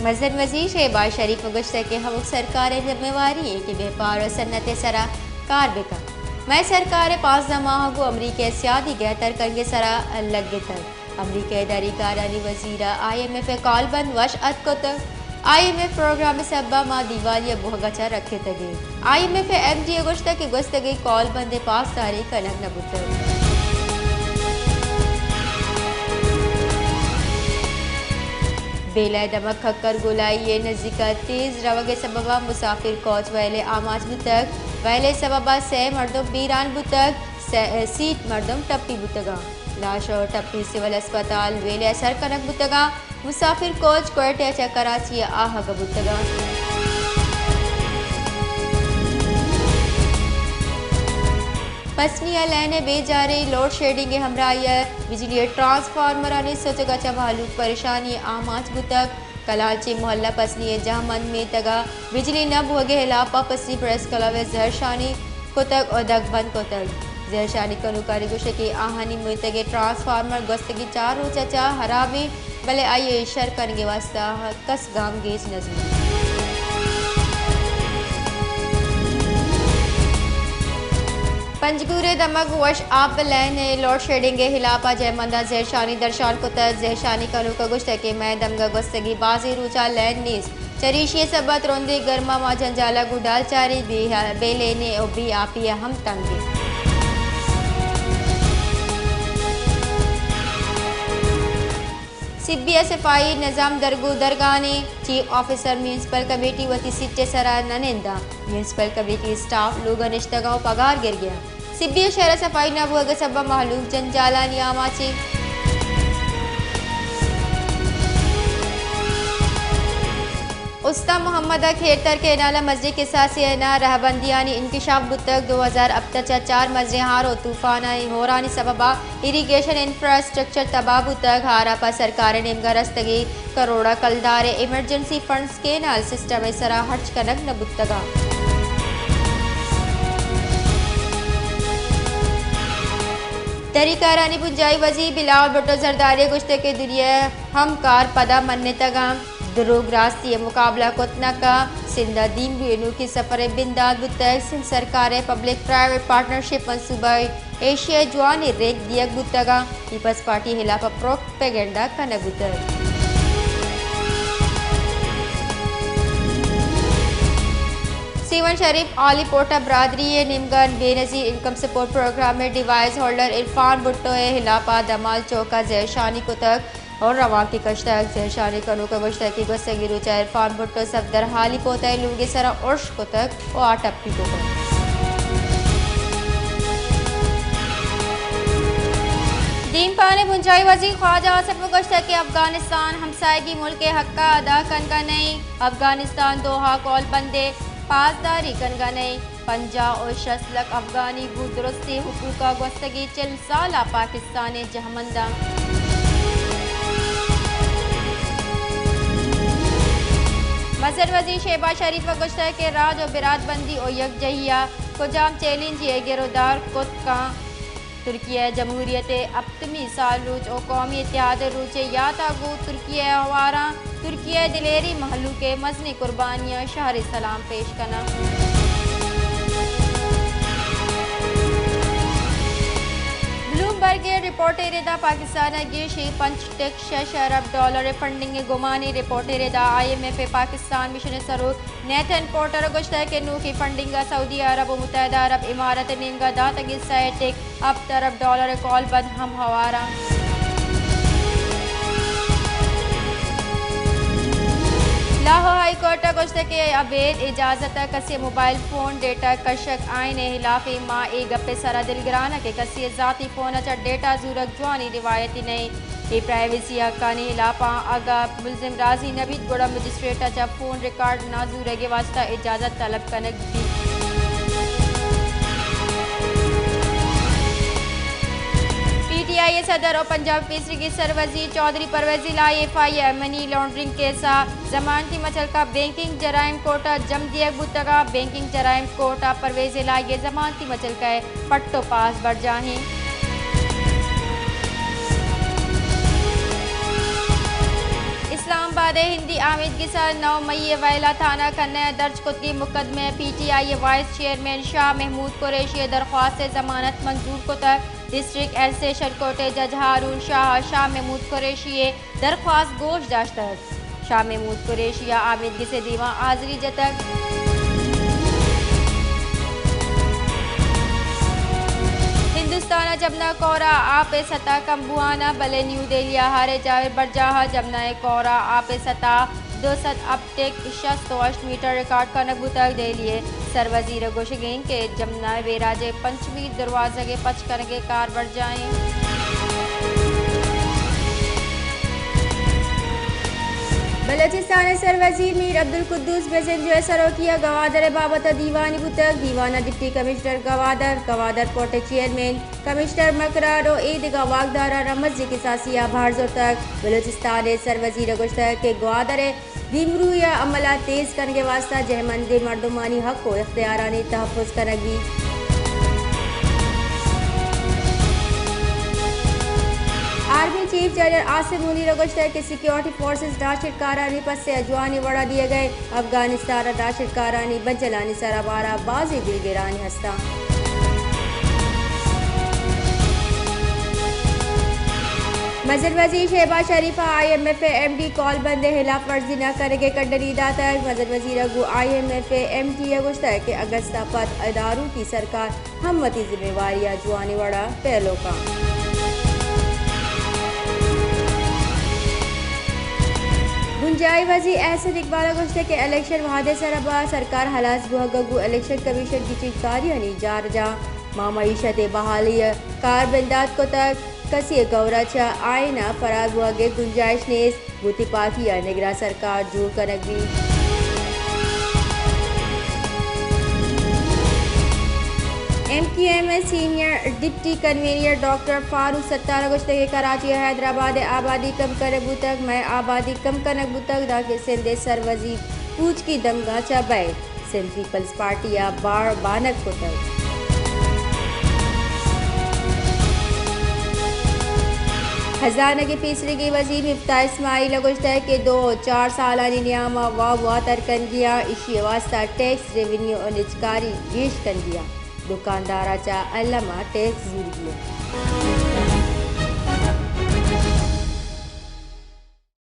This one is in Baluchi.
مزن وزیر شہباز شریف ء گوشتگ کہ ہمک سرکار ء ذمہ واری انت کہ بیپار ء صنعت ء سرا کار بہ کنت۔ مئے سرکار ء پانزدہ ماہ ء گوں امریکہ ء سیادی گہتر کنگ ء سرا لگتگ۔ امریکہ ء داری کارانی وزیر ء آئی ایم ایف ء کال بند وش اتک کتگ۔ آئی ایم ایف پروگرام ء سبب ء ما دیوالیہ بوہگ ء چہ رکتگ ایں۔ آئی ایم ایف ء ایم ڈی ء گوشتگ کہ گوستگیں کال بند ء پاسداری کنگ نہ بوتگ۔ بیلہ ء دمگ کھکھر گولائی ء نزیک ء تیز روگ ء سبب ء مسافر کوچ ویل ء آماچ بوتگ۔ ویل ء سبب ء سئے مردم بیران بوتگ، سئے، سیت مردم ٹپی بوتگ انت۔ لاش ء ٹپی سول ہسپتال ویل ء سر کنگ بوتگ انت۔ مسافر کوچ کوئٹہ ء چہ کراچی ء آہگ بوتگ انت۔ پسنی ء لین ء بے جاریں لوڈ شیڈنگ ء ہمراہی ء بجلی ء ٹرانسفارمرانی سوچگ ء چہ مہلوک پریشانی ء آماچ بوتگ۔ کلال چہ محلہ پسنی ء جہمند میتگ ء بجلی نہ بوہگ ء ہلاپ ء پسنی پریس کلب ء زہرشانی کتگ ء دگ بند کتگ۔ زہرشانی کنوکانی گوشگ کہ آہانی میتگ ء ٹرانسفارمر گوستگیں چار روچ ء چہ ہراب انت، بلے آئی ء شر کنگ ء واستہ کس گامگیج نہ زوریت۔ پنجگور ء دمگ وش آپ لین ء لوڈ شیڈنگ ء ہلاپ ء جہمنداں زہرشانی درشان کتگ۔ زہرشانی کنوک ء گوشتگ کہ مئے دمگ ء گوستگیں بازیں روچ ء لین نیست۔ چریشی ء سبب ء ترندیں گرم ء ما جنجال ء گوں ڈال چاریں، بے، بے لینے ء بے آپی ء ہم تنگ ایں۔ سبی ء صفائی نظام درگوں درگانیں، چیف آفیسر میونسپل کمیٹی وتی سیٹ ء سرا نہ ننداں، میونسپل کمیٹی اسٹاف لوگ ء نشتگ ء پگار گرگ ء انت۔ سبی ء شہر ء صفائی نہ بوہگ ء سبب ء مہلوک جنجالانی آماچ انت۔ استان محمد ء کھیرتر کینال ء مزنیں کساسے ء نہ رہبندیانی انکشاف بوتگ۔ دو ہزار ہپت ء چہ چار مزنیں ہار ء طوفان ء ہورانی سبب ء ایریگیشن انفراسٹرکچر تباہ بوتگ۔ ہار ء پہ سرکار ء نیمگ ء رستگیں کروڑ ء کلدار ء ایمرجنسی فنڈز کینال سسٹم ء سرا ہرچ کنگ نہ بوتگ انت۔ دری کارانی بنجاہی وزیر بلاول بھٹو زرداری ء گوشتگ کہ دنیا ء ہمکار پدا منتگ انت۔ دروگ راستی ء مقابلہ کت نہ کنت۔ سندھ ء دیمروئی ء نوکیں سفر ء بندات بوتگ۔ سندھ سرکار ء پبلک پرائیویٹ پارٹنرشپ منصوبہ ء ایشیا ء جوانیں رنگ دیگ بوتگ انت۔ پیپلز پارٹی ء ہلاپ ء پروپیگنڈا کنگ بوتگ۔ سیون شریف آلی پورٹا برادری ء نیمگ ء بے نظیر انکم سپورٹ پروگرام ء ڈیوائس ہولڈر عرفان بھٹو ء ہلاپ ء دمال چوک ء زہرشانی کتگ۔ اور روانکے کشتگ۔ زہرشانی کنوک ء گوشتگ کہ گوستگیں روچ ء عرفان بھٹو صفدر ہالی پوت ء لوگ ء سرا ارش کتگ ء آ ٹپی کتگ۔ دیمپان ء بنجاہی وزیر خواجہ آصف ء گوشتگ کہ افغانستان ہمسائیگی ملک ء حق ء ادا کنگ ء نہ انت۔ افغانستان دوحہ کول بند ء پاسداری کنگ ء نہ انت۔ پنجاہ ء شست لکھ افغانی گوں درستیں حقوق ء گوستگیں چل سال ء پاکستان ء جہمنداں۔ مزن وزیر شہباز شریف ء گوشتگ کہ راج ء برات بندی ء یکجہی ء کجام چیلنجے ء گرودار کت کنت۔ ترکیہ ء جمہوریت ء ہپتمی سال روچ ء قومی اتحاد ء روچ ء یات ء گوں ترکیہ ء ہوار آں۔ ترکیہ ء دلیریں مہلوک ء مزنیں قربانیاں شہر ء سلام پیش کناں۔ بلومبرگ ء رپورٹ ء ردا پاکستان ء گیشیں پنچ ٹک شش ارب ڈالر ء فنڈنگ ء گمانی رپورٹ ء ردا آئی ایم ایف ء پاکستان مشن ء سروک نیتھن پورٹر ء گوشتگ کہ نوکیں فنڈنگ ء سعودی عرب ء متحدہ عرب امارات ء نیمگ ء داتگیں سئے ٹک ہپت ارب ڈالر ء کول بند ہم ہوار انت۔ لاہور ہائی کورٹ ء گوشتگ کہ ابید اجازت ء کسے ء موبائل فون ڈیٹا کشگ آئین ء ہلاف انت۔ ما اے گپ ء سرا دلگران آں کہ کسے ء ذاتی فون ء چہ ڈیٹا زورگ جوانیں روایتے نہ انت۔ اے پرائیویسی حقانی ہلاپ آں۔ اگاں ملزم راضی نہ بیت، گڑا مجسٹریٹ ء چہ فون ریکارڈ نہ زورگ ء واستہ اجازت طلب کنگ بیت۔ پی ٹی آئی ء صدر ء پنجاب پیسریگیں سروزیر چوہدری پرویز الہی ء ایف آئی ء منی لانڈرنگ کیس ء ضمانتی مچلکہ بینکنگ جرائم کورٹ ء جم دیگ بوتگ ء بینکنگ جرائم کورٹ ء پرویز الہی ء ضمانتی مچلکہ ء پٹ ء پاس برجاہ انت۔ اسلام آباد۔ دے ہندی آمیدگس ء نو مئی ء ویلا تھانہ کھنہ ء درج کتگیں مقدمہ ء پی ٹی آئی ء وائس چیئرمین شاہ محمود قریشی ء درخواست ء ضمانت منظور کتگ۔ ڈسٹرکٹ اینڈ سیشن کورٹ ء جج ہارون شاہ ء شاہ محمود قریشی ء درخواست گوش داشتگ۔ شاہ محمود قریشی ء آمیدگس ء دیوان حاضری جتگ۔ ہندوستان ء جمنا کور ء آپ ء سطح کم بوان ء، بلے نیو دہلی ء ہر ء جاور برجاہ ء جمنا ء کور ء آپ ء سطح دو سد ہپٹ ء شست ء ہشت میٹر ریکارڈ کنگ بوتگ۔ دہلی ء سروزیر ء گوشگ انت کہ جمنا ء بیراج ء پنچمی دروازگ ء پچ کنگ ء کار برجاہ انت۔ بلوچستان ء سروزیر میر عبدالقدوس بزنجو ء سروکی ء گوادر ء بابت ء دیوانے بوتگ۔ دیوان ء ڈپٹی کمشنر گوادر، گوادر پورٹ ء چیئرمین کمشنر مکران ء اے دگہ واکداراں را مزنیں کساسی ء بہر زرتگ۔ بلوچستان ء سروزیر ء گوشتگ کہ گوادر ء دیمروئی ء عمل ء تیز کنگ ء واستہ جہمندیں مردمانی حق ء اختیارانی تحفظ کنگ بیت۔ آرمی چیف جنرل عاصم منیر ء گوشتگ کہ سیکیورٹی فورسز دہشتکارانی پس ء جوانیں وڑ ء دیگ ء افغانستان ء دہشتکارانی بنجلانی سر ء بار ء بازیں دلگرانی ہستاں۔ مزن وزیر شہباز شریف ء آئی ایم ایف ء ایم ڈی کال بند ء ہلاپ ورزی نہ کنگ ء کنڈنی داتگ۔ مزن وزیر ء گوں آئی ایم ایف ء ایم ڈی ء گوشتگ کہ اگست ء پد اداروں کی سرکار ہم وتی ذمہ واری ء جوانیں وڑ ء پیلو کنت۔ بنجاہی وزیر احسن اقبال ء گوشتگ کہ الیکشن وھد ء سر ء بہ سرکار ہلاس بوھگ ء گوں الیکشن کمیشن گچین کاریانی جار جاہ ماں معیشت ء بحالی ء کار بندات کتگ، کسی ء گور ء چہ آئین ء فرار بوھگ ء گنجائش نیست۔ گوں تپاکی ء نگراں سرکار جوڑ کنگ بیت۔ ایم کیو ایم ء senior deputy convener doctor Farooq ستار ء گوشتگ کہ کراچی ء حیدرآباد ء آبادی کم کنگ بوتگ، مئے آبادی کم کنگ بوتگ، دانکہ سندھ ء سر وزیر پوچکی دمگاں چہ بئیت۔ سندھ پیپلز پارٹی ء باڑ بانگ کتگ۔ ہزانگ ء پیسریگیں وزیر مفتاح اسماعیل ء گوشتگ کہ دو چار سالانی نیام ء واب واتر کنگی ء ایشی ء واستہ ٹیکس، ریونیو ء نجکاری گیش کنگی ء دکاندار ء چہ الم ء ٹیکس زورگی ء۔